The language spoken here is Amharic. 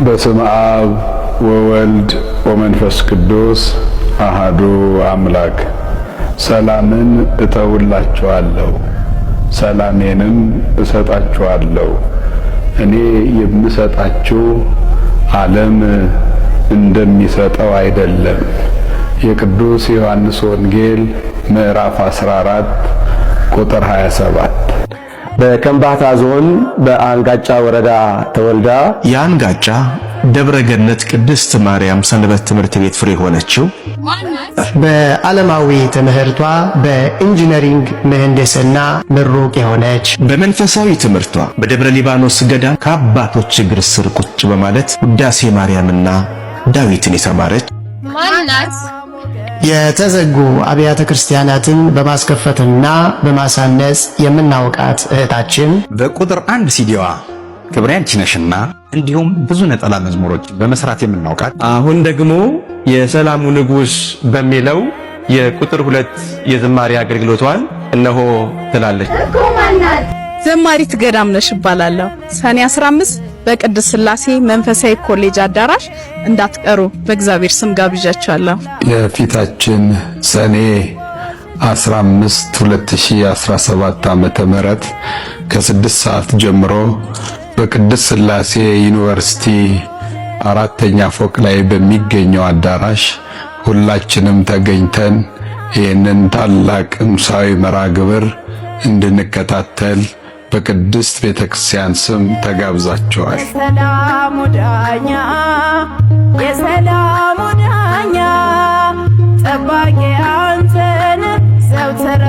በስመ አብ ወወልድ ወመንፈስ ቅዱስ አሃዱ አምላክ። ሰላምን እተውላችኋለሁ፣ ሰላሜንም እሰጣችኋለሁ። እኔ የምሰጣችሁ ዓለም እንደሚሰጠው አይደለም። የቅዱስ ዮሐንስ ወንጌል ምዕራፍ 14 ቁጥር 27። በከምባታ ዞን በአንጋጫ ወረዳ ተወልዳ የአንጋጫ ደብረ ገነት ቅድስት ማርያም ሰንበት ትምህርት ቤት ፍሬ ሆነችው በዓለማዊ ትምህርቷ በኢንጂነሪንግ ምህንድስና ምሩቅ የሆነች፣ በመንፈሳዊ ትምህርቷ በደብረ ሊባኖስ ገዳም ከአባቶች እግር ስር ቁጭ በማለት ውዳሴ ማርያምና ዳዊትን የተማረች ማናት? የተዘጉ አብያተ ክርስቲያናትን በማስከፈትና በማሳነጽ የምናውቃት እህታችን፣ በቁጥር አንድ ሲዲዋ ክብሬ አንቺ ነሽና እንዲሁም ብዙ ነጠላ መዝሙሮች በመስራት የምናውቃት፣ አሁን ደግሞ የሰላሙ ንጉሥ በሚለው የቁጥር ሁለት የዝማሬ አገልግሎቷን እነሆ ትላለች። ዘማሪት ገዳምነሽ እባላለሁ። ሰኔ 15 በቅድስት ሥላሴ መንፈሳዊ ኮሌጅ አዳራሽ እንዳትቀሩ በእግዚአብሔር ስም ጋብዣችኋለሁ። የፊታችን ሰኔ 15 2017 ዓመተ ምህረት ከ6 ሰዓት ጀምሮ በቅድስት ሥላሴ ዩኒቨርሲቲ አራተኛ ፎቅ ላይ በሚገኘው አዳራሽ ሁላችንም ተገኝተን ይህንን ታላቅ ምሳዊ መርሃ ግብር እንድንከታተል በቅድስት ቤተክርስቲያን ስም ተጋብዛችኋል። የሰላሙ ዳኛ፣ የሰላሙ ዳኛ፣ ጠባቂ አንተን ዘውትር።